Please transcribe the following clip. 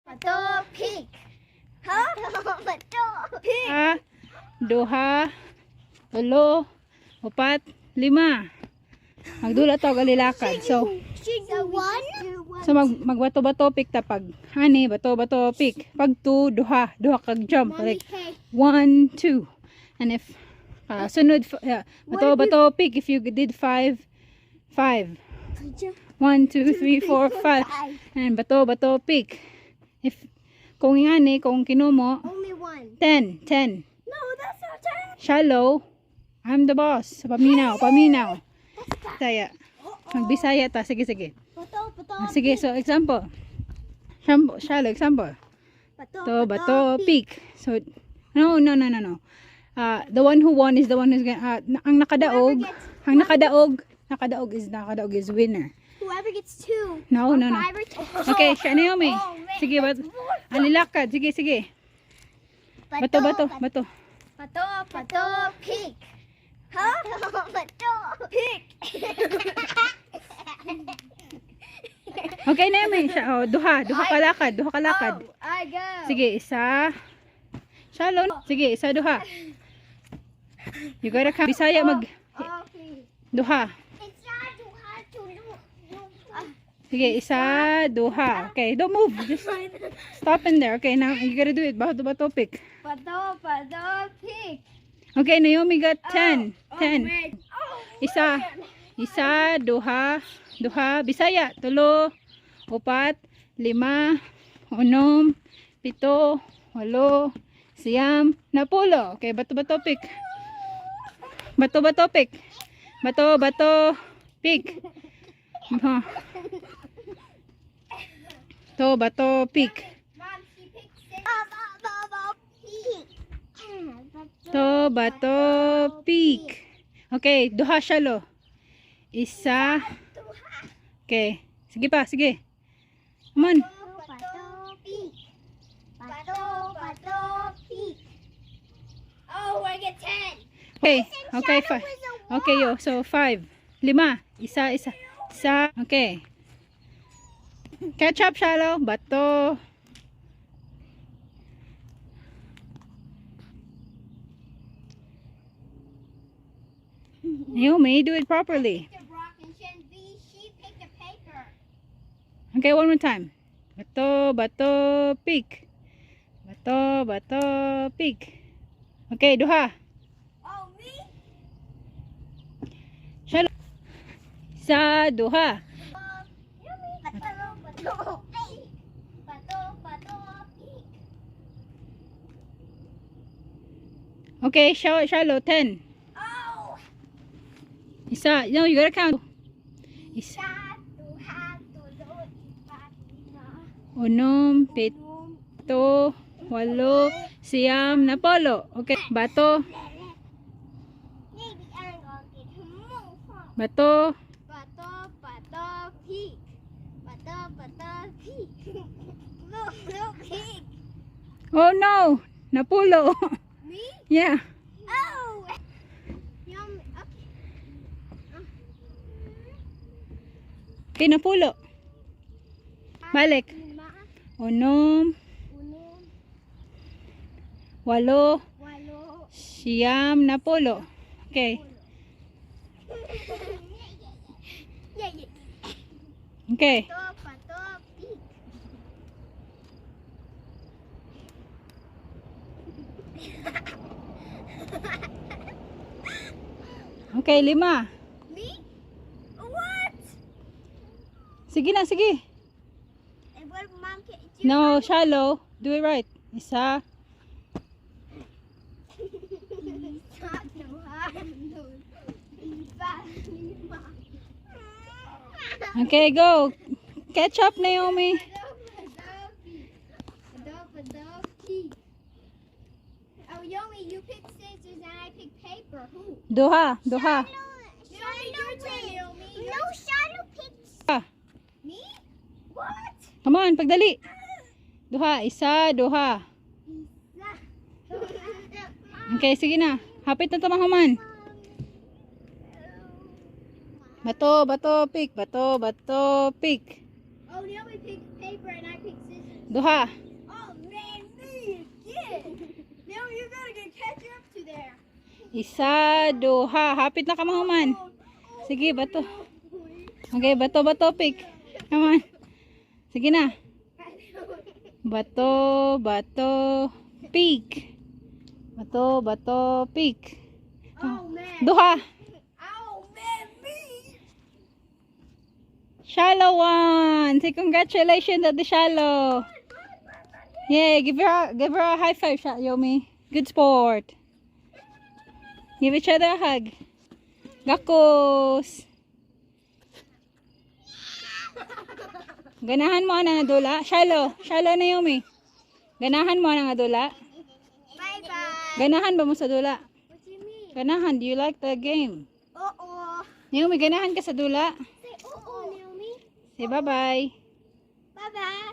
Bato, pick. Huh? Bato, pick. Ah, duha, tulo, upat, lima. Magdula to galilakad. So, So one. so magbato-bato pick ta pag ani bato-bato pick. Pag two, duha, duha kag jump, like one, two. And if sunod bato bato pick, if you did five, five. One, two, three, four, five. And bato bato pick. If kung ingani, kung kinumo, Only one. 10, 10. No, that's not 10. Shallow. I'm the boss. Paminaw, paminaw. Bisaya. Magbisaya ta. Sige, sige. Bato, bato. Ah, sige, so example. Shambo, shallow, example. Bato, To, bato, pick. So, no, no, no, no, no. The one who won is the one who's gonna, ang nakadaog, ang nakadaog, nakadaog is winner. Whoever gets two. No, Or no. five or ten. Okay, siya Naomi. Oh, man, Sige, that's bat, more. alilakad. Sige, sige. Bato, bato, bato. Bato, bato, pick. Huh? Bato, pick. Okay, Naomi. Siya, oh, duha, duha kalakad, duha kalakad. Oh, I go. Sige, isa. Shallow. Sige, isa, duha. You gotta count. Bisaya mag Oh, please. duha. Isa, duha, tulo. Sige, isa, duha. Okay, don't move. Just stop in there. Okay, now you gotta do it. Bato, bato, pick. Bato, bato, pick. Okay, Naomi got 10. Oh, 10. man. Oh, Isa. Isa, duha, duha. Bisaya, tulo, upat, lima, unom, pito, walo, siyam, napulo. Okay, bato, bato, pick. Bato, bato, pick. Bato, bato, pick. Ha. To, bato, pick. Mom, she picked six. Bato, pick. To, bato, pick. Okay, duha siya lo. Isa. Okay. Sige pa, sige. Come on. Bato, pick. Bato, bato, pick. Oh, I get 10. Okay. Okay, five. Okay, yo. So, five. Lima. Isa, isa. Isa. Okay. Catch up, Shallow. Bato. You may do it properly. The rock and Shen B, she picked a paper. Okay, one more time. Bato, bato, pick. Bato, bato, pick. Okay, duha. Oh, me? Shallow. Isa, duha. Bato, bato, pick. Bato, bato, pick. Okay, shallow, shallow, 10. Oh! Isa, no, you gotta count. Isa, Isa, duha, tulo, ipat, lima, unom, unom, pito, walo, siyam, napolo. Okay, bato, Maybe I'm gonna get more fun. Bato. Bato, bato, pick. Bato, bato, pick. No, no, pick. Oh no, napulo. Me? Yeah. Oh! Yum, okay. Okay, napulo. Balik. Lima, Unom, unom, walo, walo. Siyam, napulo. Okay. Yeah. Okay. Bato, bato, pick. Okay, lima. Me? What? Sige na, sige. And what mom can do? No, shallow. Do it right. Isa. Isa, duha, tulo, ipat, lima. Okay, go. Catch up, Naomi. Bato, bato, pick. Oh, Yomi, you pick scissors and I pick paper. Who? Duha, duha. Naomi, your turn, Naomi. No, Shadow picks. Ah, Me? What? come on, pagdali. Duha, isa, duha. Okay, sige na. Hapit na tumahuman. Bato, bato, pick. Bato, bato, pick. Oh, Naomi picked paper and I picked scissors. Duha. Oh man, me again. Naomi, you gotta get catch up to there. Isa, duha. Hapit na ka mahuman. Sige, bato. Okay, bato, bato, pick. Come on. Sige na. Bato, bato, pick. Bato, bato, pick. Oh man. Duha. Oh man, me. Shallow one. Say congratulations at the shallow. Yeah, give her a high five, Yomi. Good sport. Give each other a hug. Gakos. Ganahan mo ana nga dula. Shallow. Shallow na, Yomi. Ganahan mo ana nga dula. Bye bye. Ganahan ba mo sa dula? What do you mean? Ganahan, do you like the game? Uh oh. Naomi, ganahan ka sa dula? Say uh oh, Naomi. Say bye-bye. Bye bye.